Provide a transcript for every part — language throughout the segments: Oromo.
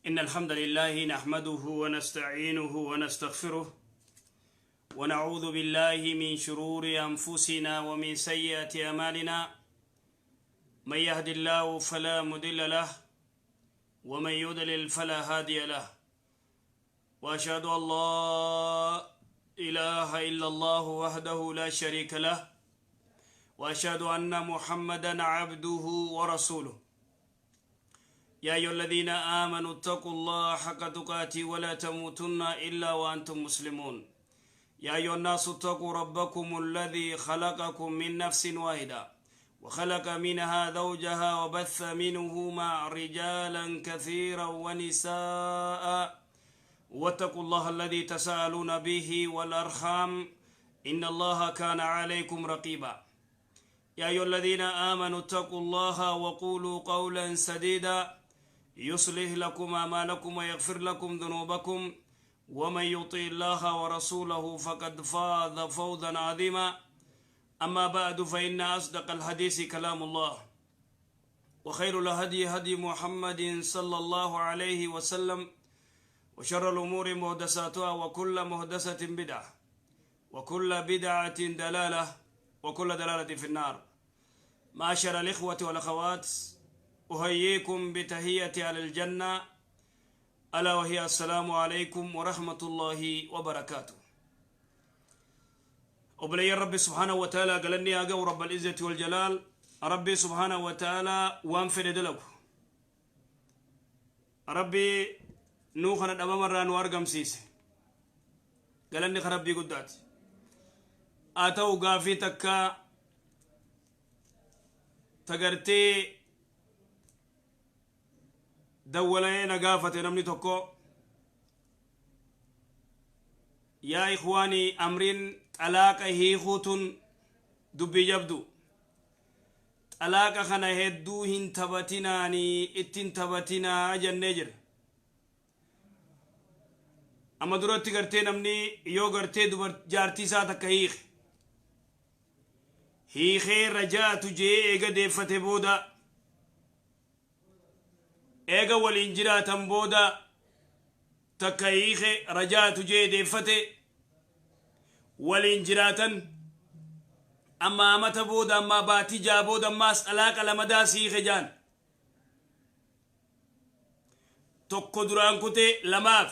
إن الحمد لله نحمده ونستعينه ونستغفره، ونعوذ بالله من شرور أنفسنا ومن سيئات أعمالنا. من يهد الله فلا مضل له، ومن يضلل فلا هادي له. وأشهد أن لا إله إلا الله وحده لا شريك له، وأشهد أن محمدا عبده ورسوله. يا أيها الذين آمنوا اتقوا الله حق تقاته ولا تموتن إلا وأنتم مسلمون. يا أيها الناس اتقوا ربكم الذي خلقكم من نفس واحدة، وخلق منها زوجها، وبث منهما رجالا كثيرا ونساء، واتقوا الله الذي تساءلون به والأرحام، إن الله كان عليكم رقيبا. يا أيها الذين آمنوا اتقوا الله وقولوا قولا سديدا، يصلح لكم أعمالكم ويغفر لكم ذنوبكم، ومن يطع الله ورسوله فقد فاز فوزا عظيما. أما بعد، فإن أصدق الحديث كلام الله، وخير الهدي هدي محمد صلى الله عليه وسلم، وشر الأمور محدثاتها، وكل محدثة بدعة، وكل بدعة ضلالة، وكل ضلالة في النار. معاشر الإخوة والأخوات، أحييكم بتحية أهل الجنة، ألا وهي السلام عليكم ورحمة الله وبركاته. Obboleeyyan Rabbi سبحانه وتعالى، galanni haa ga'u رب العزة والجلال، Rabbi سبحانه وتعالى waan fedhe dalagu. Rabbi nuu kana dhabamarraa nu argamsiise, galanni ka Rabbii guddaati. Haa ta'u, gaafii takka tagartee dawwalee na gaafate namni tokko: "Yaa إخواني، amriin xalaaqa hiikuutun dubbii jabdu, xalaaqa kana hedduu hin taphatinaanii, ittiin taphatinaa" jennee jira. Amma duratti gartee namni yoo gartee jaartii isaa takka hiike, hiikee rajaatu jee eega deeffate booda, eega waliin jiraatan booda, takka hiike, rajaatu jee deeffate, waliin jiraatan, amma amata booda, amma baatii 6 booda, ammaas xalaaqa lamadaas hiike jaan. Tokko duraan kutee, lamaaf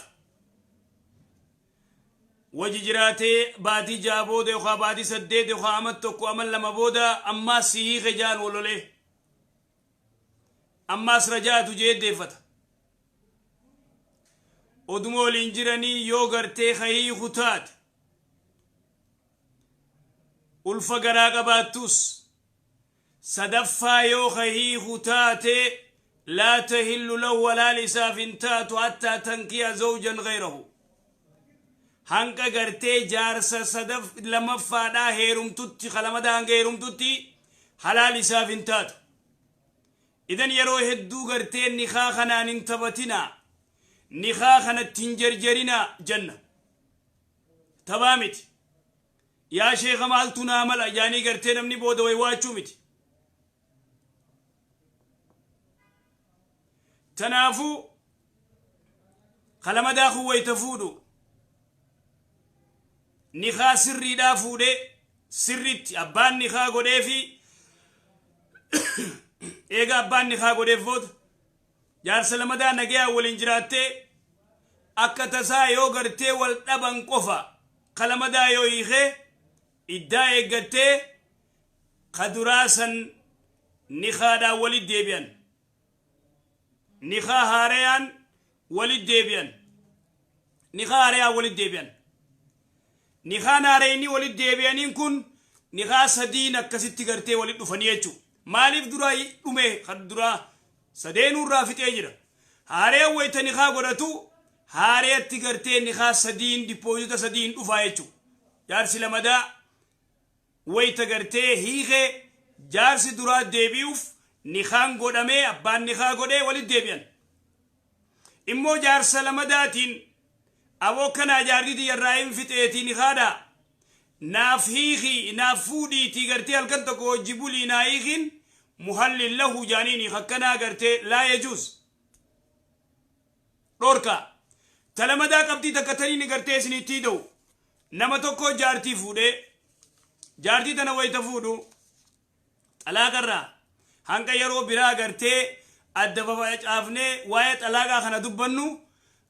waji jiraatee, baatii 6 booda yookaan baatii 8 yookaan amat 1, amal 2 booda ammaas si hiike jaan. Walolee ammaas rajaatu jee deeffata. Oduma waliin jiranii yoo gartee hiiku taate, ulfa garaa qabaattus, sadaffaa yoo hiiku taate، لا تحل له، walaal isaaf hin taatu، حتى تنكح زوجا غيره، hanga gartee jaarsa sadaf lamaffaadhaa heerumtutti, kalamadaa hanga heerumtutti halaal isaaf hin taatu. Idan yeroo hedduu gartee nikaa kanaan hin taphatinaa, nikaa kanatti hin jarjarinaa jenna. Taphaa miti. "Yaa sheeka, maaltu naa mala?" jaanii gartee namni booda waywaachuu miti. Tanaafuu kalamadaa kun wayta fuudhu nikaa sirriidhaa fuudhee, sirritti abbaan nikaa godhee fi eega abbaan nikaa godheef booda, jaarsa lamadaa nagayaa waliin jiraattee, akka tasaa yoo gartee wal dhaban qofa kalamadaa yoo hiikee, iddaa eeggattee kaduraa san nikaadhaan walit deebi'an, nikaa haarayaan walit deebi'an, nikaa haarayaan walit deebi'an. Nikaan haarayni walit deebi'aniin kun nikaa sadiin akkasitti gartee walit dhufanii jechuudha. Maaliif? Duraa dhume, kan duraa sadeenurraa fixee jira. Haarayaan wayita nikaa godhatu, haarayatti gartee nikaa sadiin, deposit sadiin dhufaa jechuudha. Jaarsi lamadaa wayita gartee hiikee jaarsi duraa deebi'uuf nikaan godhamee, abbaan nikaa godhee walit deebi'an. Immoo jaarsa lamadaatiin, "Aboo, kanaa jaartii irraa hin fixeetii, nikaadha naaf hiikii, naaf fuudhiitii, gartee halkan tokko hojii bulii naa hiikiin," محلل له jaaniin akkanaa gartee لا يجوز. Dhorkaa. Talamadaa qabxii takka taniin gartee isinitti da'u. Nama tokko jaartii fuudhee, jaartii tana wayita fuudhu, xalaaqarraa hanga yeroo biraa gartee adda fafacaafnee waa'ee xalaaqaa kana dubbannu,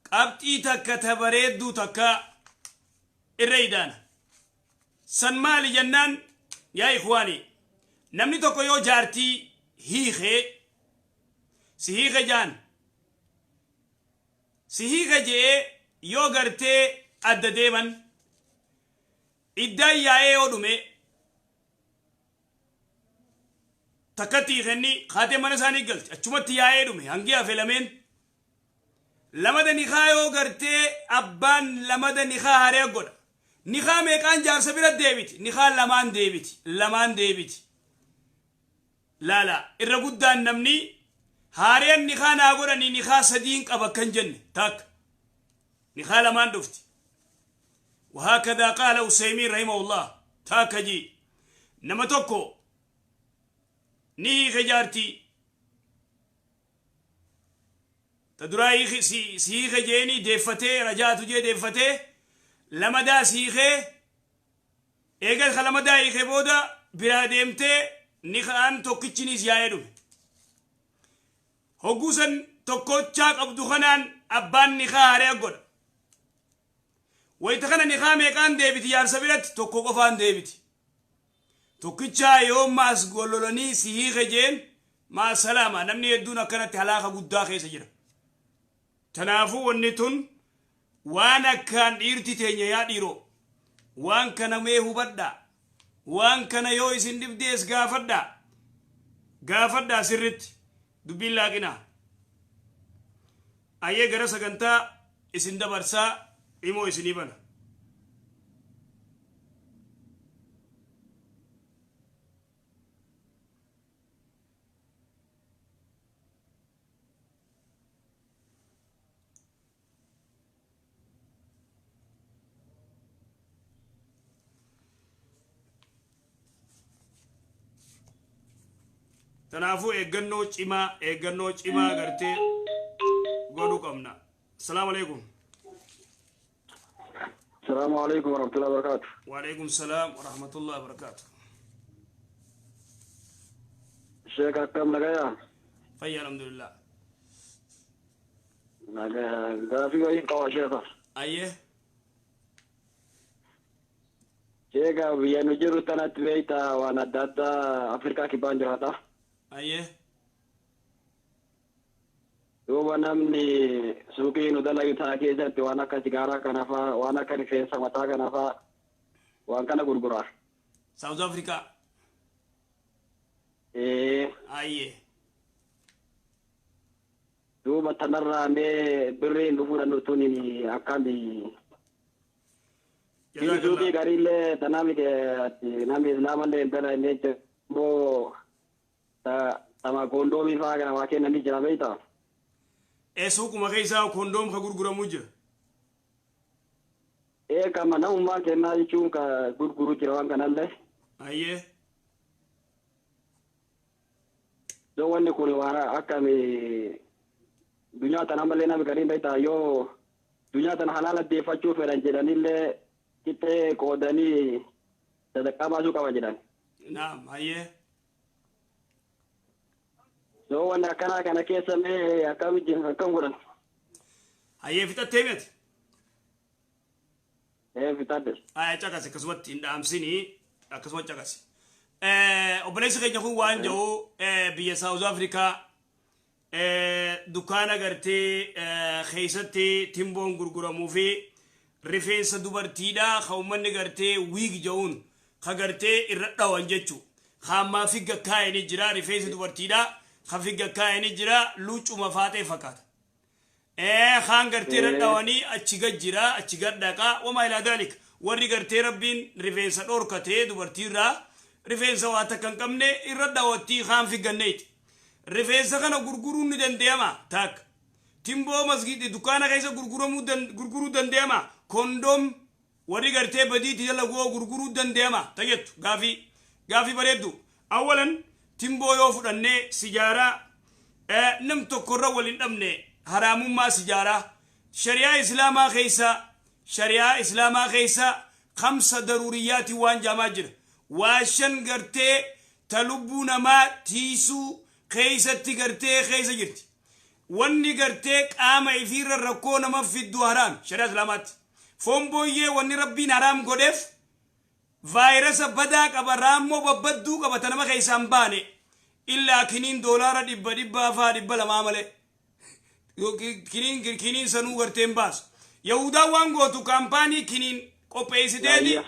qabxii takka ta bareedduu takka irra idaana. San maali jennaan, yaa ikhwaani, namni tokko yoo jaartii hiikee, si hiike jaan, si hiike je'ee, yoo gartee adda deeman, iddaan yaa'ee yoo dhume, takkatti hiikenni kaatee mana isaanii galti, achumatti yaa'ee dhume. Hangi hafe lameen lamada nikaa yoo gartee abbaan lamada nikaa haree godha, nikaa meeqaan jaarsa bira deebiti? Nikaa lamaan deebiti, lamaan deebiti. Laala, irra guddaan namni haareen nikaa naa godhanii nikaa sadiin qaba kan jenne, takka nikaa lamaan dhufti. وهكذا قال أسيمين رحمه الله. تاكجي نما tokko ni hiike jaartii ta duraa, si hiike jeeni deeffatee, rajaatu jee deeffatee, lamadaa si hiikee. Eegas ka lamadaa hiikee booda biraa deemtee, ni ka'aan tokkichinis yaa'ee dhume. Hogguusan tokkochaa qabdu kanaan abbaan nikaa haree godha. Wayita kana nikaa meeqaan deebiti jaarsa biratti? Tokko qofaan deebiti. Tokkichaa yoo maas gollolanii si hiike jeen, maa salaama. Namni hedduun akkanatti halaaka guddaa keessa jira. Tanaafuu wanni tun waan akkaan dhiirti teenya, yaa dhiiroo, waan kana mee hubadhaa. Waan kana yoo isin dhibdees gaafadhaa, gaafadhaa sirritti dubbiin laaqinaa. Ayyee, gara sagantaa isin dabarsaa, imoo isinii bana. Kanaafuu eeggannoo cimaa, eeggannoo cimaa gartee godhuu qabna. Asalaamu alaikum. السلام عليكم ورحمة الله وبركاته. وعليكم السلام ورحمة الله وبركاته. Sheek, akkam, nagaya? Fayya, alhamdulillah. Nagaya. Gaafii wayiin qaba, sheeka. Ayyee. Sheeka, biyya nu jiru tanatti beektaa, waan adda addaa, Afrikaa Kibbaan jiraata. Ayyee. Duuba namni suuqii nu dalagu tana keessatti waan akka sigaaraa kana faa, waan akka rifeensa mataa kana faa, waan kana gurgura. South Africa? Ee. Ayyee. Duuba tanarraa mee birriin nu fudhannu tun akkami? Suuqii gariillee tanami namni islaamallee hin dalagne immoo tama kondoomii faa kana waa kennanii jira, beektaa? Ee, suuquma keessaa kondoom ka gurguramuu jira. Ee, kama namummaa kennaa jechuun ka gurguru jira waan kanallee. Ayyee. Yoo wanni kun waan akkami duniyaa tana malee, namni gariin beektaa, yoo duniyaa tana halaala deeffachuu fedhan jedhanillee qixxee qoodanii sadaqaa baasuu qaba jedhan. Naam, ayyee. Yoo wanni akkanaa kana keessa mee akkam akkam godhan? Hayyee, fixattee miti? Ee, fixadhe. Aya, caqasi, akkasumatti hin dhaamsinii, akkasuma caqasi. Obboleessi keenya kun waan jedhu, biyya South Africa dukkaana gartee keessatti timboon gurguramuu fi rifeensa dubartiidha ka uummanni gartee wig jedhuun ka gartee irra dhawan jechuu. Kaammaa figga kaayanii jira, rifeensa dubartiidha ka figga kaayanii jira, luucuma faaxee fakkaata. Kaan gartee irra dhawanii achi gad jira, achi gad dhaqaa, wamaa ilaa daalik. Warri gartee Rabbiin rifeensa dhorkatee dubartiirraa rifeensa waa takka hin qabne irra dhawattii, kaan figganneeti. Rifeensa kana gurguruun ni danda'ama, takka. Timboo masgiidi dukkaana keessa gurguramuu gurguruu danda'ama? Kondoom warri gartee badiitti dalaguu gurguruu danda'ama? Tajettu gaafii, gaafii bareeddu. Awwalan timboo yoo fudhannee, sijaaraa, nam tokkorra wal hin dhabne haraamummaa sijaaraa. Shari'aa Islaamaa keessa, shari'aa Islaamaa keessa 5 daruuriyaati waan jaamaa jira. Waa 5 gartee ta lubbuu namaa tiisuu keessatti gartee keessa jirti. Wanni gartee qaama ifiirra rakkoo nama fiddu haraam shari'aa Islaamaatti. Foon booyyee wanni Rabbiin haraam godheef vaayirasa badaa qaba, raammoo babbadduu qaba ta nama keessaan baane, illaa kiniin doolaara 100 dhibbaa faa 200 malee. Kiniin sanuu garteen baasu. Yahudaan waan gootu kaampaanii kiniin qopheessiteeti,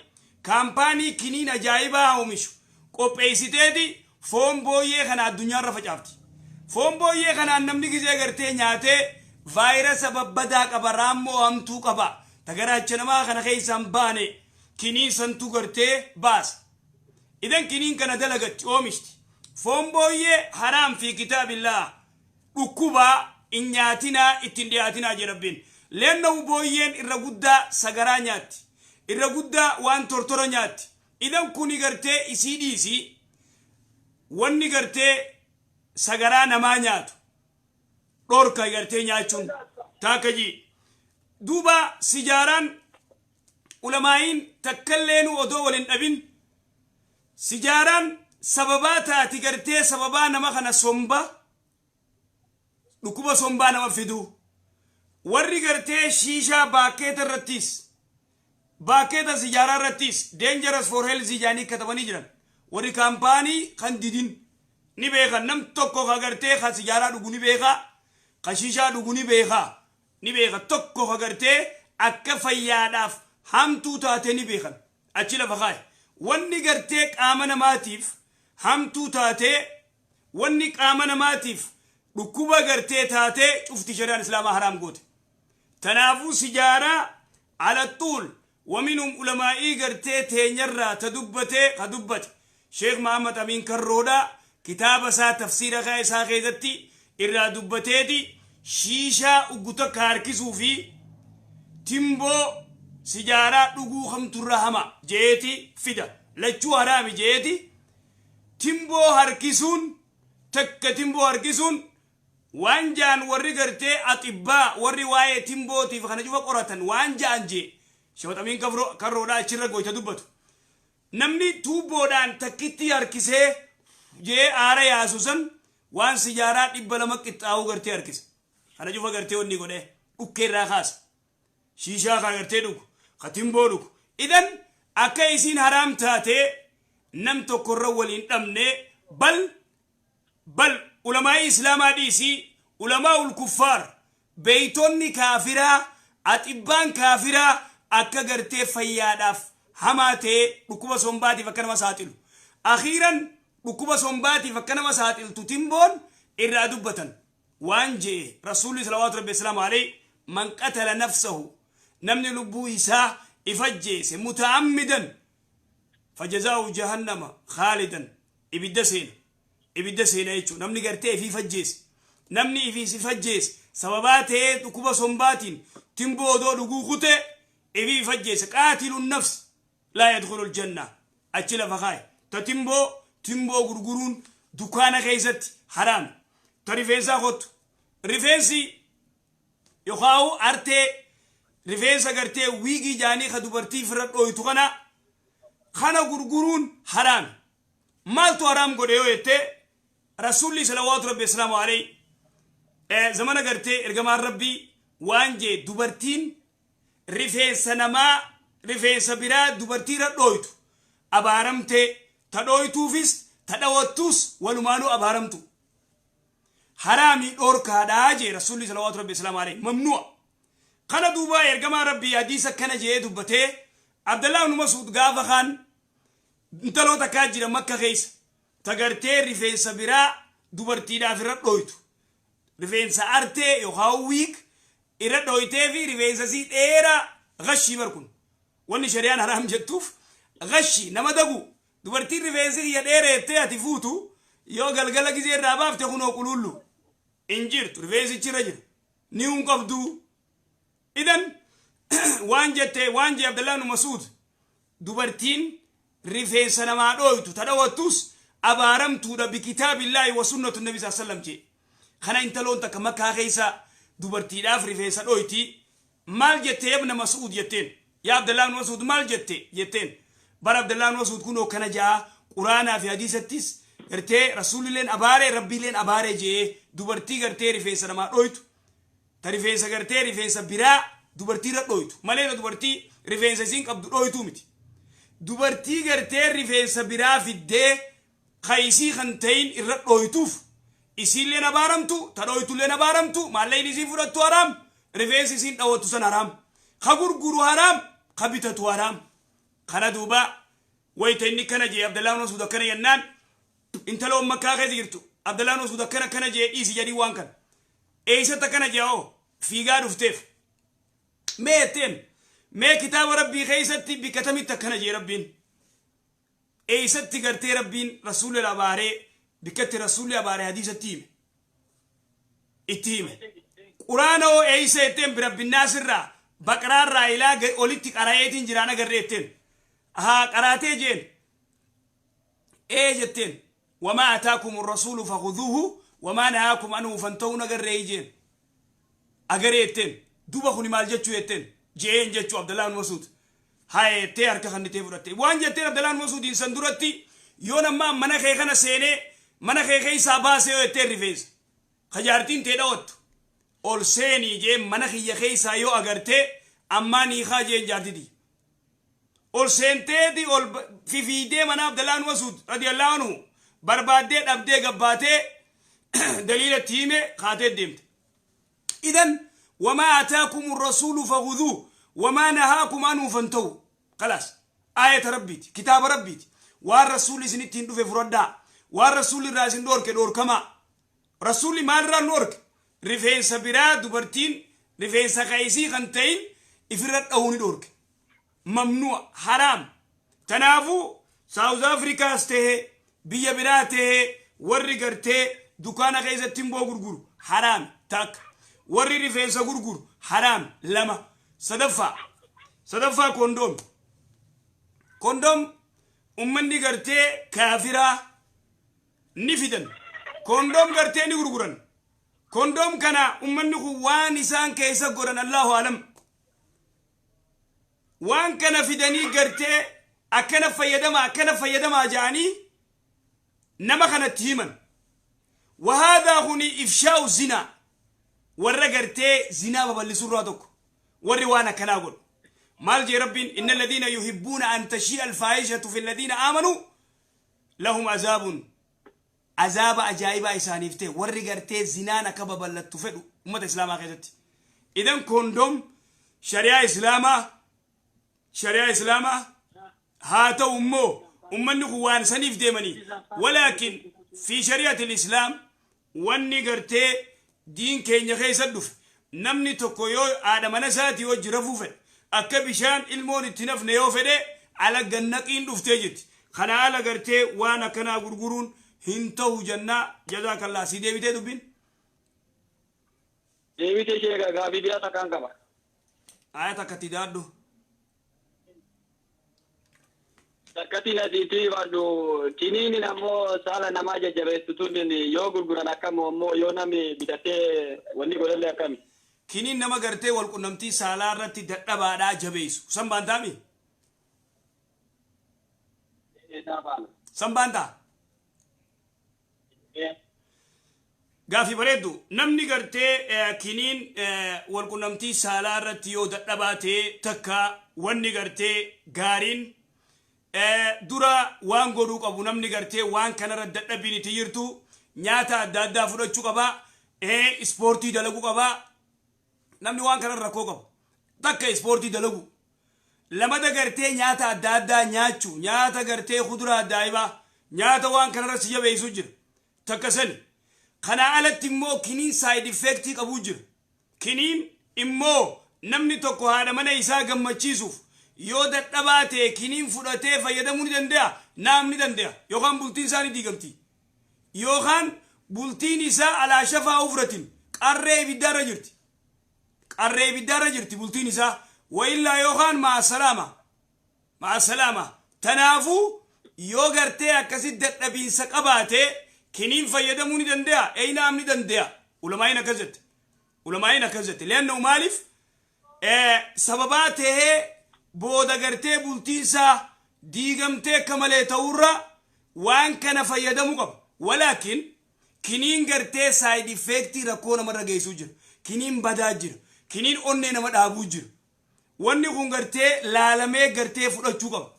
kaampaanii kiniin ajaa'ibaa oomishu qopheessiteeti foon booyyee kana addunyaarra facaafti. Foon booyyee kanaan namni gizee gartee nyaatee vaayirasa babbadaa qaba, raammoo hamtuu qaba. Tagaraacha namaa kana keessaan baane kiniin santuu gartee baasa. Idan kiniin kana dalagatti oomishti. Foon booyyee haraam fi kitaabillaa, dhukkubaa hin nyaatinaa, ittiin dhiyaatinaa jedha Rabbiin. Leenna'u booyyeen irra guddaa sagaraa nyaatti. Irra guddaa waan tortora nyaatti. Idan kuni gartee isii dhiisii wanni gartee sagaraa namaa nyaatu dhorka gartee nyaachuun taakajii. Duuba sijaaraan ulamaa'iin takkalleenu odoo waliin dhabin sijaaraan sababaa taati gartee sababaa nama kana somba dhukkuba sombaa nama fiduu. Warri gartee shiishaa baakkeeta irrattis, baakkeeta sijaaraa irrattis dangerous for health jaanii katabanii jiran. Warri kaampaanii kan didin ni beekan. Nam tokko ka gartee ka sijaaraa dhugu ni beeka, ka shiishaa dhugu ni beeka, ni beeka. Tokko ka gartee akka fayyaadhaaf hamtuu taate ni beekan. Achi lafa kaaye. Wanni gartee qaama namaatiif hamtuu taate, wanni qaama namaatiif dhukkuba gartee taate cufti shari'aan Islaamaa haraam goote. Tanaafuu sijaaraa alattuul waminhum ulamaa'ii gartee teenyarraa ta dubbate ka dubbate Sheekh Mahammad Amiin Karroodhaa kitaaba isaa tafsiira kaa isaa keessatti irraa dubbateeti shiishaa uggu takka harkisuu fi timboo sijaaraa dhuguu kamturra hama jeeti fida. Lachuu haraami jeeti. Timboo harkisuun takka, timboo harkisuun waan jaan warri gartee axibbaa warri waa'ee timbootiif kana cufa qoratan waan jaan jee Sheekh Amiin Karroodhaa achirra goyta dubbatu. Namni tuubboodhaan takkitti harkisee jee aara yaasu san waan sijaaraa 200 qixxaa'uu gartee harkisa. Kana cufa gartee wanni godhee dhukkee irraa kaasa. Shiishaa ka gartee dhugu, ka timboo dhugu. Idan akka isiin haraam taatee nam tokkorra waliin dhabne. Bal ulamaa'ii Islaamaa dhiisii, ulamaa'ul kuffaar, beeytonni kaafiraa, axibbaan kaafiraa akka gartee fayyaadhaaf hamaa ta'ee dhukkuba sombaatiif akka nama saaxilu, akhiiran dhukkuba sombaatiif akka nama saaxiltu timboon irraa dubbatan. Waan je'e Rasuulli salawaatu rabbi islaamu alayhi: man qatala nafsahu, namni lubbuu isaa ifajjeese, muta'ammidan, fajazaa'u jahannama khaalidan, ibidda seena, ibidda seena jechuudha. Namni gartee ifii fajjeese, namni ifii si fajjeese sababaa ta'ee dhukkuba sombaatiin timboo odoo dhuguu kute ifii fajjeese, qaatilun nafs laa yadkhulul janna. Achi lafa kaaye. Ta timboo gurguruun dukaana keessatti haraam. Ta rifeensaa kottu. Rifeensi yookaan artee rifeensa gartee wiigii jaanii ka dubartii firra dhooytu kana gurguruun haraam. Maaltu haraam godhe yoo jettee, Rasuulli salawaatu rabbi islaamu alayhi zamana gartee ergamaan Rabbii waan jee: dubartiin rifeensa namaa, rifeensa biraa dubartiirra dhooytu abaaramtee, ta dhooytuufis ta dhawattuus walumaanuu abaaramtu, haraamii dhoorkaadhaa jee Rasuulli salawaatu rabbi islaamu alayhi, mamnu'a. Kana duuba ergamaa Rabbii hadiisa kana jee dubbatee. Abdallah ibn Mas'ud gaafa kaan intaloo takkaa jira Makka keessa ta gartee rifeensa biraa dubartiidhaaf irra dhooytu, rifeensa artee yookaan wig irra dhooytee fi rifeensa sii dheeraa gashii. Bar kun wanni shari'aan haraam jettuuf gashii nama dagu. Dubartiin rifeensi kiyya dheereettee ati fuutu yoo galgala gizee irraa baafte kunoo qulullu hin jirtu, rifeensichi irra jira ni hun qabdu. Idan waan jette, waan jee Abdallah ibn Mas'ud: dubartiin rifeensa namaa dhooytu ta dhawattus abaaramtuudha bikitaabillaahi wa sunnatu nabi saa sallam jee. Kana intaloon takka Makkaa keessa dubartiidhaaf rifeensa dhooyti. Maal jette ibna Mas'uud jetteen? Yaa Abdallah ibn Mas'uud, maal jette jetteen? Bara Abdallah ibn Mas'uud kunoo kana ja'a, quraanaa fi hadiisattis gartee rasuulilleen abaaree, rabbiilleen abaaree jee, dubartii gartee rifeensa namaa dhoytu, ta rifeensa gartee rifeensa biraa dubartiirra dhoytu malee ta dubartii rifeensa isiin qabdu dhoytuu miti. Dubartii gartee rifeensa biraa fiddee kaysii kan ta'in irra dhoytuuf isiilleen abaaramtu, ta dhoytulleen abaaramtu, maallaqni isiin fudhattu haraam, rifeensi isiin dhawattu san haraam, ka gurguru haraam, ka bitatu haraam. Kana duuba wayta inni kana jee, Abdallah ibn Mas'uud akkana jennaan, intala Makkaa keessa jirtu, Abdallah ibn Mas'uud akkana akkana jee, dhiisi jedhii, waan kana eeysatti akkana jee hoo fiigaa dhufteef. Mee jetteen, mee kitaaba rabbii keessatti bikka tamitti akkana jee rabbiin? Eeysatti gartee rabbiin rasuulli abaaree, bikkatti rasuulli abaaree hadiisatti hime, itti hime? Quraana hoo eeysa jetteen? Birabbinnaasirraa, baqraarraa ilaa olitti qara'eetiin jiraan agarree jetteen. Haa, qaraatee jeen. Ee jetteen. وما آتاكم الرسول فخذوه وما نهاكم عنه فانتهوا agarree jeen. Agaree jetteen. Duuba kuni maal jechuu jetteen jeen jechuu Abdallah ibn Mas'uud. Haa jettee harka kannitee fudhatte. Waan jetteen Abdallah ibn Mas'uudiin san duratti, yoo nammaa mana kee kana seenee mana kee keessaa baasee yoo jetteen, rifeensa kajaartiin tee dhawattu ol seenii jeen, mana kiyya keessaa yoo agartee ammaa niikaa jeen, jaartiti ol seenteeti ol fifiidee mana Abdallah ibn Mas'uud رضي الله عنه barbaaddee dhabdee gabbaatee daliila itti hime, kaatee deemte. إذن وما آتاكم الرسول فخذوه وما نهاكم عنه فانتهوا. خلاص، آية ربيتي، كتاب ربيتي. Waan rasuulli isinittiin dhufe fudhadhaa, waan rasuulli irraa isin dhoorke dhoorkamaa. Rasuulli maalirraa nu dhoorke? Rifeensa biraa dubartiin rifeensa kaysii kan ta'in ifirra dhahuu ni dhoorke. ممنوع, haraam. Tanaafuu Saawuz Afrikaas tahee biyya biraa tahee, warri gartee dukaana keessatti timboo gurguru haraam takka, warri rifeensa gurguru haraam lama. Sadaffaa condom. Condom ummanni gartee kaafiraa ni fidan, condom gartee ni gurguran. Condom kana ummanni kun waan isaan keessa godhan الله أعلم. Waan kana fidanii gartee akkana fayyadamaa, akkana fayyadamaa jedhanii nama kanatti himan. وهذا kuni إفشاء الزنا, warra gartee zinaa babal'isurraa tokko warri waan akkanaa godhu. Maal jee rabbiin? إن الذين يحبون أن تشيع الفاحشة في الذين آمنوا لهم عذاب, azaaba ajaa'ibaa isaaniif ta'e, warri gartee zinaan akka babal'attu fedhu ummata islaamaa keessatti. Idan condom shari'aa islaamaa haa ta'u immoo ummanni kun waan saniif deemanii, ولكن في شريعة الإسلام wanni gartee diin keenya keessa dhufe, namni tokko yoo haadha mana isaatii wajji rafuu fedhe, akka bishaan ilmoon itti nafne yoo fedhe, ala gannaqiin dhuftee jirti. Kana ala gartee waan akkanaa gurguruun hin ta'u jennaa. جزاك الله. Si deebitee dubbiin? Deebitee ishee, gaafii biraa takkaan qaba. Aya takkatti daadhu. Takkatti nasiitii fadhu. Kiniinin ammoo saala namaa jajjabeessu tun yoo gurguran akkam? Ammoo yoo namni bitatee wanni godhallee akkami? Kiniin nama gartee wal qunnamtii saalaa irratti dadhabaadhaa jabeessu san baantaami? San baantaa? Gaafii bareeddu. Namni gartee kiniin wal qunnamtii saalaa irratti yoo dadhabaa ta'e takka, wanni gartee gaariin dura waan godhuu qabu, namni gartee waan kanarra dadhabbiin itti jirtu, nyaata adda addaa fudhachuu qabaa, ispoortii dalaguu qabaa. Namni waan kanarra rakkoo qabu takka ispoortii dalagu, lamada gartee nyaata adda addaa nyaachuu, nyaata gartee kuduraa adda, nyaata waan kanarra si jabeessu jira takka sani. Kanaa alatti immoo kiniin side effectii qabuu jira. Kiniin immoo namni tokko haadha mana isaa gammachiisuuf yoo dadhabaa ta'e kiniin fudhatee fayyadamuu ni danda'a. Naam, ni danda'a. Yookaan bultiin isaa ni diigamti, yookaan bultiin isaa على شفا حفرة, qarree ibiddaarra jirti, qarree ibiddaarra jirti bultiin isaa. وإلا yookaan مع السلامة, مع السلامة. Tanaafuu yoo gartee akkasitti dadhabiinsa qabaate kiniin fayyadamuu ni danda'a. Eeynaam, ni danda'a. Ulamaayin akkas jette, ulamaayin akkas jette. لأنه maaliif Sababaa tahee booda gartee bultiinsaa diigamtee akka malee ta'urra waan kana fayyadamuu qaba. Walaakin kiniin gartee side effect rakkoo namarra geessuu jira. Kiniin badaa jira. Kiniin onnee nama dhaabuu jira. Wanni kun gartee laalamee gartee fudhachuu qaba.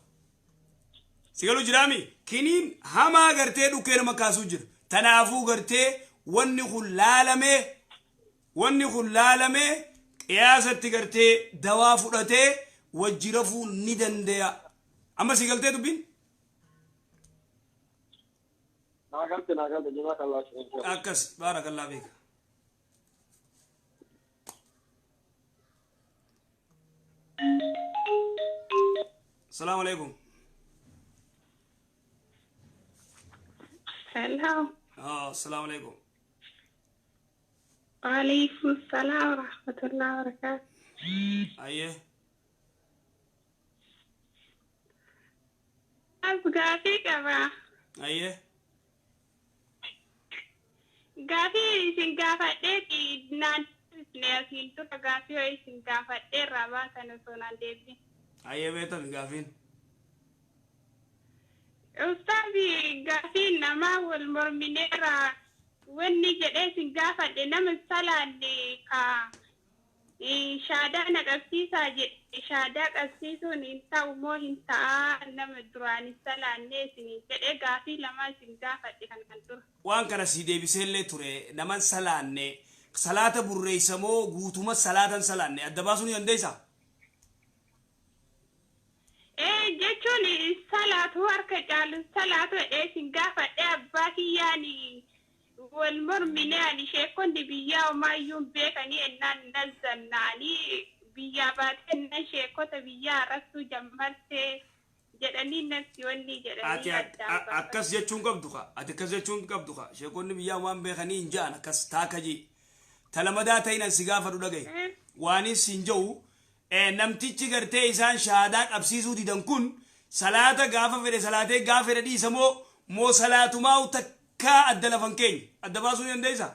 Sigaluu jiraami? Kiniin hamaa gartee dhukkee nama kaasuu jira. Tanaafuu gartee wanni kun laalamee qiyaasatti gartee dawaa fudhatee wajji rafuu ni danda'a. Amma si galtee dubbiin? Naa galte, naa galte, jazakallah. Akkas, baarakallaa beeka. Asalaamu alaikum. Hello. Asalaamu alaikum. وعليكم السلام ورحمة الله وبركاته. Ayyee. As gaafii qaba. Ayyee. Gaafii isin gaafadheeti naan deebisne. Asiin dura gaafii yoo isin gaafadhee irraa baatan osoo naan deebiin. Ayyee, beetami gaafiin. Ustaazi, gaafii namaa wal mormineerra wanni jedhee isin gaafadhe, nama salaanne ka shaadaa na qabsiisaa jedhe, shaadaa qabsiisuun hin ta'u moo hin ta'aa, nama duraan hin salaanne isin jedhee gaafii lama isin gaafadhe kan dura. Waan kana si deebiseellee ture. Naman salaanne salaata burreessa moo guutuma salaatan salaanne adda baasuu ni dandeessaa? Ee, jechuun salaatu harka caalu salaatu jedhee isin gaafadhe. Abbaa kiyyaan wal mormine, ani sheekonni biyyaa homaayyuu hin beekanii ennaan nazzannaanii biyyaa baatee ennaan sheekota biyyaa arrabsuu jammartee jedhanii natti wanni jedhanii Ati addaan baafadhe. Akkas jechuun qabdu ka. Ati akkas jechuun qabdu ka. Sheekonni biyyaa waan beekanii hin ja'an akkas taaka jee. Talamadaa ta'in an si gaafadhu dhagaye. Waanis hin jiru, namtichi gartee isaan shaadaa qabsiisuu didan kun salaata gaafa fedhe salaatee gaafa fedhe dhiisa moo salaatumaa takkaa adda lafan keenya adda baasuu ni dandeessaa?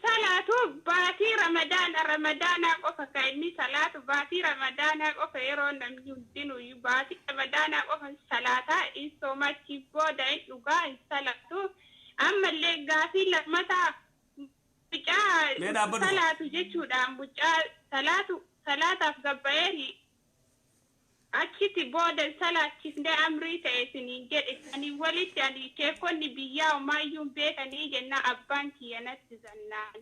Salaatu baatii Ramadaanaa qofa kan inni salaatu, baatii Ramadaanaa qofa, yeroo namni hundinuyyuu baatii Ramadaanaa qofa salaataa, in soomachi booda in dhugaa, hin salaatu. Ammallee gaafii lammataa Mee mucaa dhaabbadhu. salaatu jechuudha, mucaa salaatu salaataaf gabbaa'ee achitti booda salaachifnee amrii ta'e isiniin jedhe ani walitti ani sheekonni biyyaa homaayyuu hin beekanii jenna abbaan kiyya natti zannaan.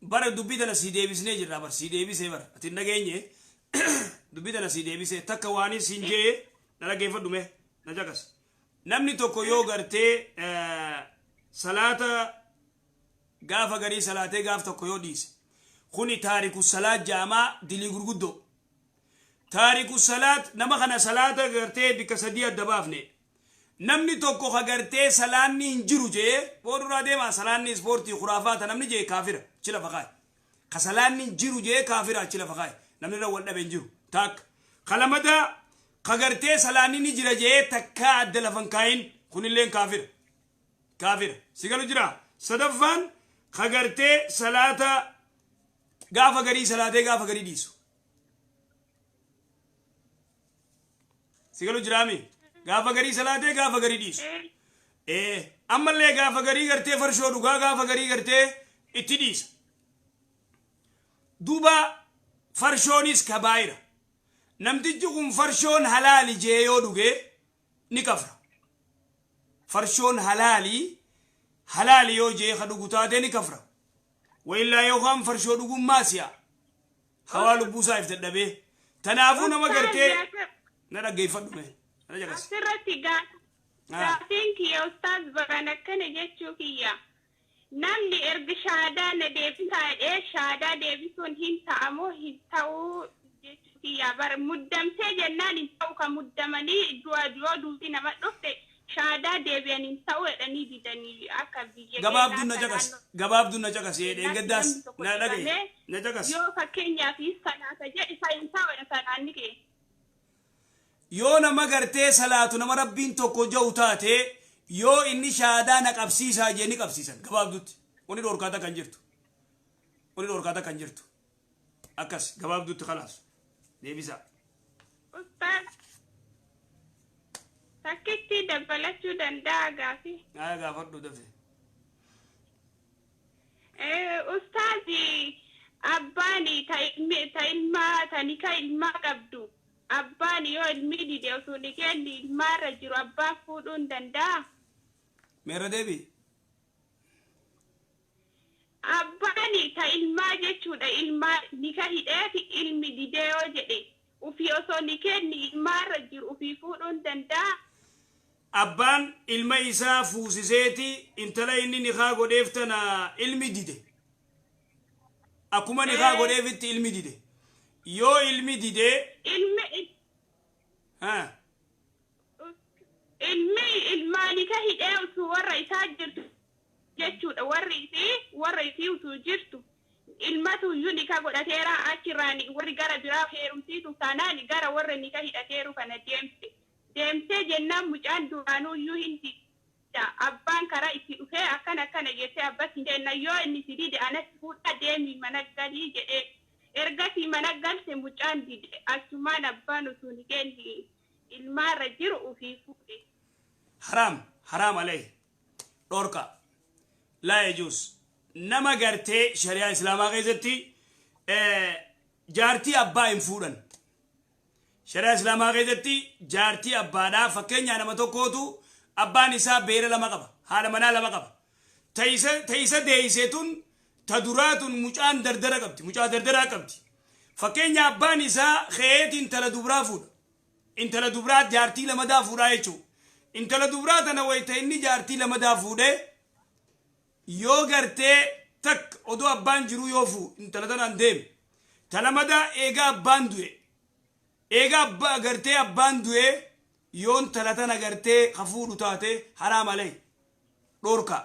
Bara dubbii tana si deebisnee jirra bar, si deebisee bara, ati hin dhageenye. Dubbii tana si deebisee takka waanis hin jee na dhaggeeffadhu mee, na jakas. Namni tokko yoo gartee salaata gaafa garii salaatee gaaf tokko yoo dhiise, kuni taariku salaat jaamaa, dilii gurguddoo. Taariku salaat nama kana salaata gartee bikka sadii adda baafne. Namni tokko ka gartee salaanni hin jiru jee booduraa deemaa, salaanni ispoortii khuraafaata namni jee kaafira, achi lafa kaa'e. Ka salaanni hin jiru jee kaafira, achi lafa kaa'e, namni irra wal dhabe hin jiru. Takka kalamada ka gartee salaanni ni jira jee takkaa adda lafan kaayin, kunilleen kaafira, kaafira. Si galu jira? Sadaffaan ka gartee salaata gaafa garii salaatee gaafa garii dhiisu. Si galu jiraami? Gaafa garii salaatee gaafa garii dhiisu. Ee, ammallee gaafa garii gartee farshoo dhugaa, gaafa garii gartee itti dhiisa. Duuba farshoonis kabaayira. Namtichi kun farshoon halaali jee yoo dhuge ni kafra. Farshoon halaali halaali yoo jee ka dhugu taate ni kafra. Wayillaa yookaan farshoo dhuguun maasiya hawaa lubbuusaa if dadhabee. Tanaafuu nama gartee na dhaggeeffadhu mee, na jakas. Asirratti gaafiin kiyya, ustaaz, baran akkana jechuu kiyya. Namni erga shaadaa na deebisaa jedhee, shaadaa deebisuun hin ta'amoo hin ta'uu jechuu kiyya. Bara muddamtee jennaan hin ta'u, kan muddamanii du'a yoo duuti nama dhufte shaadaa deebi'an hin ta'u jedhanii didanii akka biyya Gabaabduun na keenyaa caqas. naannoo Gabaabduun na caqas, dheengaddaas namni tokko na dhagaye dhibamee na caqas. yoo fakkeenyaaf salaata jedhe isa hin ta'u salaanni kee. Yoo nama gartee salaatu, nama Rabbiin tokko ja'u taate, yoo inni shaadaa na qabsiisaa jee ni qabsiisan. Gabaabdutti wani dhorkaata kan jirtu. Wani dhorkaa takka hin jirtu. Akkas gabaabduutti khalaas deebisaa. Ustaaz, takkitti dabalachuu danda'a gaafi? Aya, gaafadhu dafe. Ustaazi, abbaan ta ilmaa ta nika ilmaa qabdu, abbaan yoo ilmi dide osoo nikeenni ilmaarra jiru abbaan fuudhuu hin danda'a? Meerra deebi. Abbaan ta ilmaa jechuudha, ilmaa nika hidheeti ilmi didee yoo jedhe, ufii osoo nikeenni ilmaarra jiru ufii fuudhuu hin danda'a? Abbaan ilma isaa fuusiseeti intala inni nikaa godheef tana ilmi dide. Akkuma nikaa godheefitti ilmi dide. Yoo ilmi dide Ilmi ha ilmi ilmaa nika hidhee osoo warra isaa jirtu jechuudha, warra isii utuu jirtu ilmatu iyyuu nika godhateera, achirraan warri gara biraa heerumsiisu taanaan gara warra nika hidhateeru kana deemte deemtee jennaan, mucaan duraanuu iyyuu hin dida, abbaan karaa itti dhufee akkana akkana jettee abbas hin kenna, yoo inni si dide anatti fuudhaa deemi mana galii jedhee, ergasii mana galte, mucaan dide, achumaan abbaan utuu ni kenni ilmaarra jiru ufii fuudhe. Haraam, haraam alayhi, dhorka, laa yajuus. Nama gartee shari'aa islaamaa keessatti jaartii abbaa hin fuudhan. Shari'aa islaamaa keessatti jaartii abbaadhaa, fakkeenyaa nama tokkootu abbaan isaa beera lama qaba, haadha manaa lama qaba. Ta isa deeyse tun, ta duraa tun, mucaan dardara qabdi, mucaa dardaraa qabdi. Fakkeenya abbaan isaa ka'eeti intala dubraa fuudha. Intala dubraa jaartii lamadaa fuudhaa jechuu. Intala dubraa tana wayta inni jaartii lamadaa fuudhee, yoo gartee takka odoo abbaan jiruu yoo fuu intala tanaan deeme, ta lamadaa eegaa abbaan du'e, eegaa abbaa gartee abbaan du'e, yoo intala tana gartee ka fuudhu taate, haraam alee, dhorka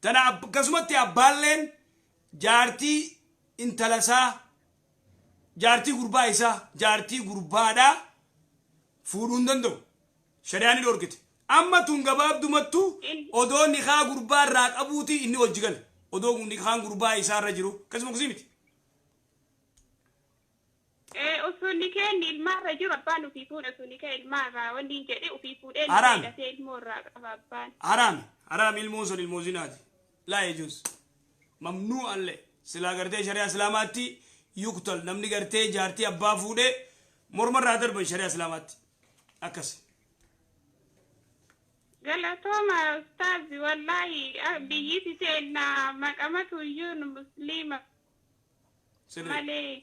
tana. Akkasumatti abbaalleen jaartii intala isaa, jaartii gurbaa isaa, jaartii gurbaadhaa fuudhuu hin danda'u. Shari'aan ni dhorkite. Amma tun gabaabdumattu odoo nikaa gurbaa irraa qabuuti inni hojii gale, odoo nikaan gurbaa isaa irra jiru, akkasuma kusii miti. Osoo nikeenni ilmaarra jiru abbaan ufii fuudha, osoo nikee ilmaarraa wanni hin jedhe ufii fuudhee Haraam. hidhatee ilmoo irraa qaba abbaan. Haraami, haraam. Ilmoon sun ilmoo zinaati, laa yajuus, mamnuu allee. Silaa gartee shari'aa islaamaatti yuqtal. Namni gartee jaartii abbaa fuudhee morma irraa darban shari'aa islaamaatti akkas. Galatooma ustaazi, wallaahi biyyiti teenna maqamatu iyyuu nu musliima Sirrii. malee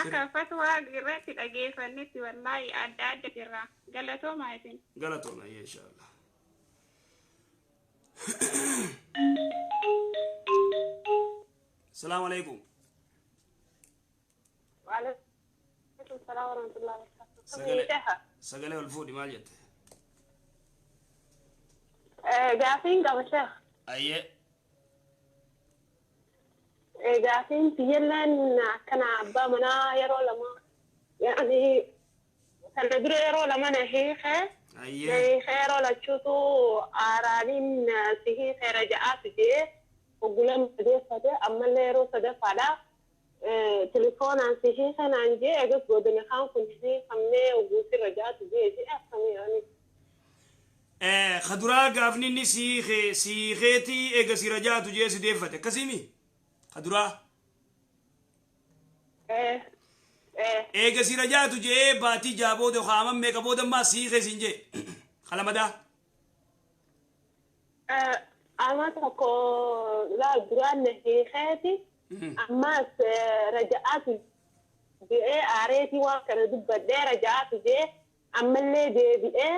akka fatwaa irratti dhageeffannetti wallaahi adda adda jirra. Galatooma isin. Galatooma, insha Allah. Salaamu alaikum. وعليكم السلام ورحمة الله وبركاته. Sagalee ol fuudhi, maal jette? Gaafiin qaba, sheekh. Ayyee. Gaafiin biyyallaan akkana abbaa manaa yeroo lama, yaani kana dura yeroo lama na hiikee, na hiikee, yeroo lachuutu aaraaniin si hiikee raja'aatu jee oggulan deeffate, ammallee yeroo sadaffaadha. Telefoonaan si hiike naan jee, egas godina kaan kun hiikamnee ogguusi raja'aatu jee jee, akkamii yaani? Kaduraa gaafni inni siiheetii eega si rajaatu jee si deeffate, akkasiimi kaduraa? Eega si rajaatu jee baatii 6 booda haaman meeqa booda ammaa siihee siin jee kalamadaa? Ama tokko laa duraan na hiikeeti, ammas raja'aatu je'ee aareetii waan kana dubbadhee raja'aatu jee, ammallee deebi'ee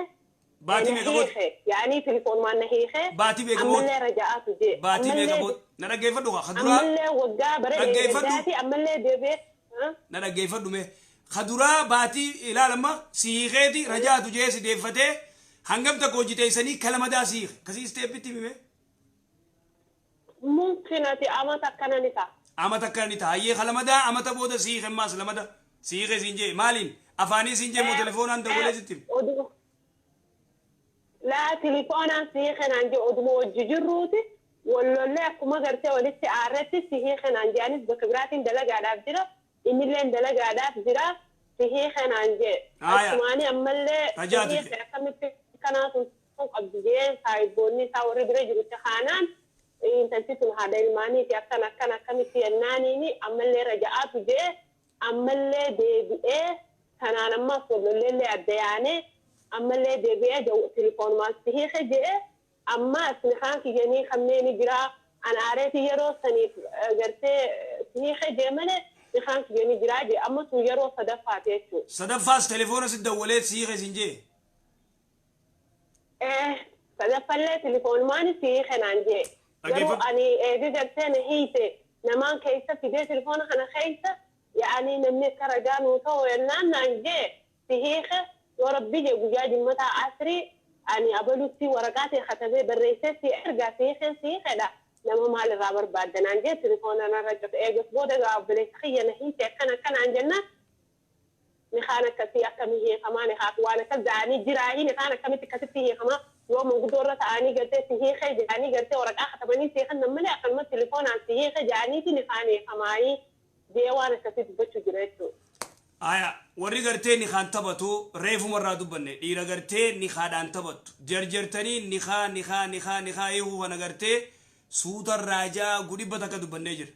Baatii na meeqa booda? hiike, yaani telefoon na hiike. Baatii meeqa booda? Ammallee raja'aatu jee. Baatii meeqa booda? Na dhaggeeffadhu kaa kaduraa. Ammallee waggaa bara Dhaggeeffadhu. deeggardaati ammallee deebi'ee. Na dhaggeeffadhu mee. Kaduraa baatii ilaalama siiheeti rajaatu jee si deeffatee, hangam takka hojjeteessanii kalamadaa siihe kasii isteeppitti himime? Mumkin ati amata akkana ni ta'a. Amata akkana ni ta'a. Hayyee, kalamadaa amata booda siihe, ammaas lamada siihe siin jee, maaliin? Afaanii siin jee moo telefoonaan dawwalee sitti hime? Oduma. Laa, telefoonaan siikee naan jee, oduma hojii jirruuti. Wallollee akkuma gartee walitti aarretti si hiikanaan jee anis bakka biraatiin dalagaadhaaf jira innilleen dalagaadhaaf jira si hiikanaan jee. Akkumaanii ammallee hiike akkamitti kanaatu qabdi jee saayibboonni isaa warri bira jirutti kaanaan intalti sun haadha ilmaaniiti akkan akkan akkamitti yennaaniini ammallee raja'aatu jee ammallee deebi'ee kanaan ammaas wallolleellee adda yaanee ammallee deebi'ee tilifoonumaan si hiike jee ammaas nikaan kiyyanii kanneen jira an aareeti yeroo saniif gartee si hiike jee malee nikaan kiyyanii jira jee amma sun yeroo sadaffaati jechuudha. Sadaffaas telefoona si dawwalee si hiike siin jee? Sadaffallee tilifoonumaan si hiike naan jee. Garuu ani eegi gartee na hiite namaan keessa fidee telefoona kana keessa yaani namni akka ragaa nuu ta'u yennaan naan jee si hiike yoo rabbi jee guyyaa jimmataa asrii ani abalutti waraqaa ta'e katabee barreessee si ergaa si hiikeen si hiikedha nama maalirraa barbaadda naan jee telefoona narra cufe eegas booda gaa obboleessa kiyya na hiite akkana akkanaan jennaan nikaan akkasii akkamii hiikamaa nikaan waan akkas ja'anii jiraahii nikaan akkamitti akkasitti hiikamaa yoo manguddoo irra ta'anii gartee si hiikee ja'anii gartee waraqaa katabanii si hiikan malee akkanuma telefoonaan si hiike ja'aniiti nikaan hiikamaayii jee waan akkasii dubbachuu jira jechuudha. Aya warri gartee nikaan taphatu reefumarraa dubbanne dhiira gartee nikaadhaan taphattu jarjartanii nikaa nikaa nikaa nikaa eeguu kana gartee suutarraa jaa gudhibba takka dubbannee jira.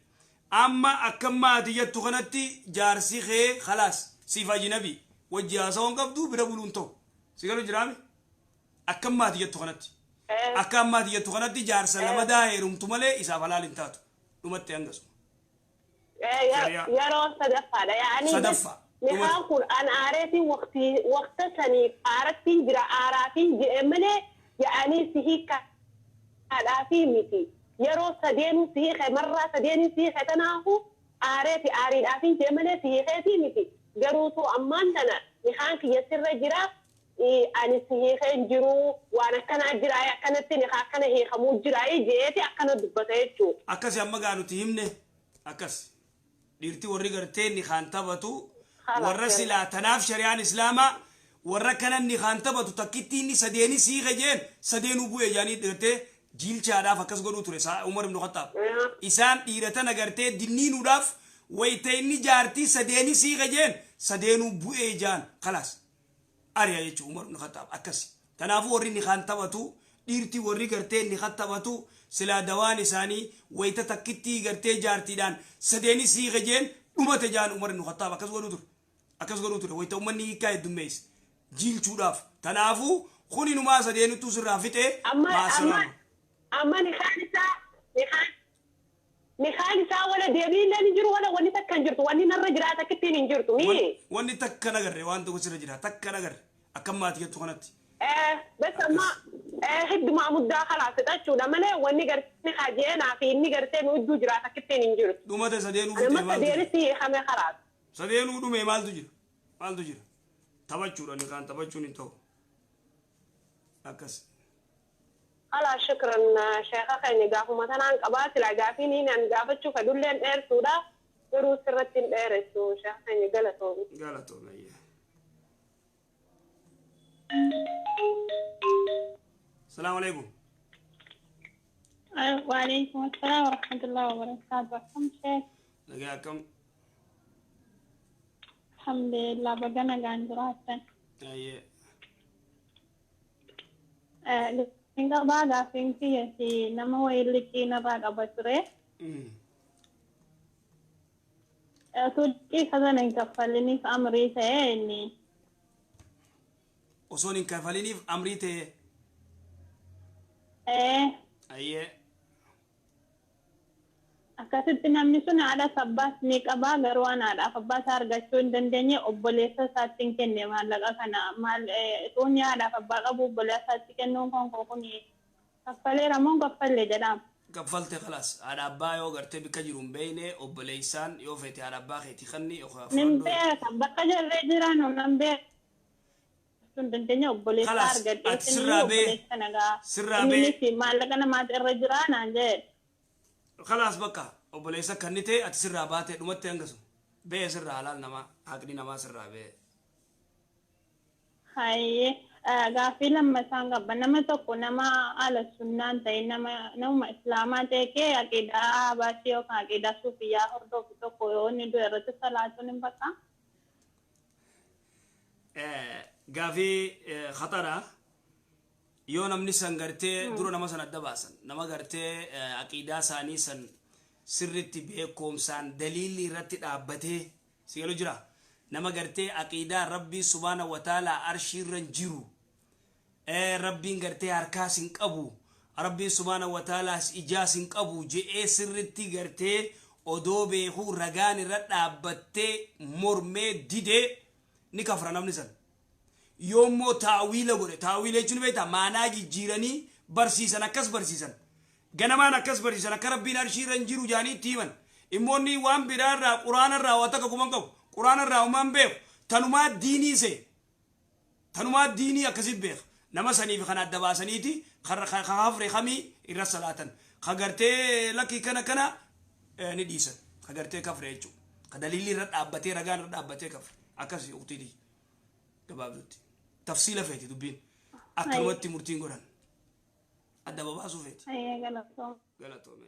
Amma akka maatii jettu kanatti jaarsi kee khalaas siif ajnabi wajji haasawaan qabdu bira buluun ta'u si galu jiraame akka maatii jettu kanatti akka maatii jettu kanatti jaarsa lama daa heerumtu malee isaaf halaal hin taatu dhumatti hangasuma. Yeroo sadaffaadha yaani sadaffaa. Nikaan kun an aareetiin waqta saniif aarattiin jira aaraatiin jedhe malee yaani si hiikkaadhaafi miti yeroo sadeenuu si hiike marraa sadeenii si hiike tanaafu aareeti aariidhaafiin jedhe malee si hiikeetii miti garuutu ammaan tana nikaan kiyya sirra jira ani si hiikeen jiru waan akkanaa jira akkanatti nikaa akkana hiikamuu jira jeeti akkana dubbata jechuudha. Akkasi amma gaa nuti himne akkas dhiirti warri gartee nikaan taphatu warra silaa tanaaf shari'aan islaamaa warra kanan nikaan taphatu takkitti inni sadeeni siike jeen sadeenuu bu'e jaanii gartee jiilchaadhaaf akkas godhuu ture Umar ibn Khattaab. Isaan dhiira tana gartee dinniinuudhaaf wayita inni jaartii sadeeni siike jeen sadeenuu bu'ee jaan khalaas ari'a jechuun Umar ibn Khattaab akkasi. Kanaafuu warri nikaan taphatu dhiirti warri gartee nikaan taphatu silaa dawaan isaanii wayita takkitti gartee jaartiidhaan sadeeni siike jeen dhumate jaan Umar ibn Khattaab akkas godhuu ture. Akkas godhuu ture wayita uummanni hiikaa heddummeesse jiilchuudhaaf. Kanaafuu kuni numaa sadeenittuu sirraa fixee maasalaama. Amma nikaan isaa nikaan isaa wala deebiillee ni jiru wala wanni takka hin jirtu wanni narra jira takkittiin hin jirtu mii. Wanni takka nagarre waan tokko sirra jira takka nagarre akka maatii jettu kanatti. Bas amma hedduma muddaa khalaas jechuudha malee wanni gartee hajeenaa fi inni gartee nu iddoo jira takkittiin hin jirtu. Dhumate sadeenuu fixee maaltu jira? Sadeenitti hiikame khalaas. Sadeenuu dhume maaltu jira? Maaltu jira? Taphachuudha nikaan taphachuun hin ta'u. Akkas. Ala shukran sheekha keenya gaafuma tanaan qabaa sila gaafiin inni an gaafachuu fedhulleen dheertuudha garuu sirratti hin dheeressu sheekha keenya galatoomi. Galatoomi. Salaamu alaikum. Waalaikum assalaam warahmatullahi wabarakaatu. Akkam sheekh? Nagaa akkam? Alhamdulillah baga nagaan jiraattan. Ayyee. Qabaa gaafiin kiyya nama wayii liqii narraa qaba ture. Osoo liqii sana hin kaffaliniif amrii ta'e inni. Osoo hin kaffaliniif amrii ta'e. Ayyee. Akkasitti namni sun haadha abbaas ni qabaa garuu waan haadhaaf abbaa isaa argachuu hin dandeenye obboleessa isaatti hin kenne maallaqa kana maal tuunni haadhaaf abbaa qabu obboleessa isaatti kennuun kun kun kaffaleera moo kaffallee jedhama. Kaffalte khalaas haadha abbaa yoo gartee bikka jiru hin beekne obboleessaan yoo feete haadha abbaa keetii kanni yookaan Nin beeka bakka jarree jiran nan beeka. Sun dandeenya obboleessa argadhee obboleessa nagaa. Innis maallaqa namaati irra jira naan jedhe. خلاص بقى obboleessa kannite ati sirraa baate dhumatti hangasu bee sirraa halaal namaa haqni namaa sirraa bee. Hayyee Gaaffii lammaffaan qaba. Nama tokko nama haala sunnaan ta'e, nama namuma islaamaa ta'e kee aqiidaa baasii yookaan aqiidaa suufiyyaa hordofu tokko yoo inni du'e irratti salaatuun hin bakka. Gaafii khatara. Yoo namni san gartee dura nama san adda baasan, nama gartee aqiidaa isaanii san sirritti beekumsaan daliilli irratti dhaabbatee si galu jira, nama gartee aqiidaa Rabbii subhaana wa ta'ala arshiirra hin jiru, Rabbiin gartee harkaas hin qabu, Rabbiin subhaana wa ta'alaas ijaas hin qabu je'ee sirritti gartee odoo beekuu ragaan irra dhaabbattee mormee didee, ni kafra namni san. Yoommoo taawiila godhe, taawiila jechuun beektaa, maanaa jijjiiranii barsiisan, akkas barsiisan, ganamaan akkas barsiisan, akka Rabbiin arshiirra hin jiru jaanii itti himan. Immoonni waan biraarraa, Quraanarraa waa takka kuman qabu, Quraanarraa umaan beeku, tanumaa diinii see, tanumaa diinii akkasit beeka. Nama saniif kana adda baasaniiti ka hafre kamii irra salaatan, ka gartee lakkii kana kana ni dhiisan, ka gartee kafre jechuudha, ka daliilli irra dhaabbatee, ragaan irra dhaabbatee kafre. Akkasii uqtiidii gabaabdutti tafsiila feeti dubbiin, akkanumatti murtiin godhan adda babaasuu feeti. Ayyee, galatoom. Galatoome.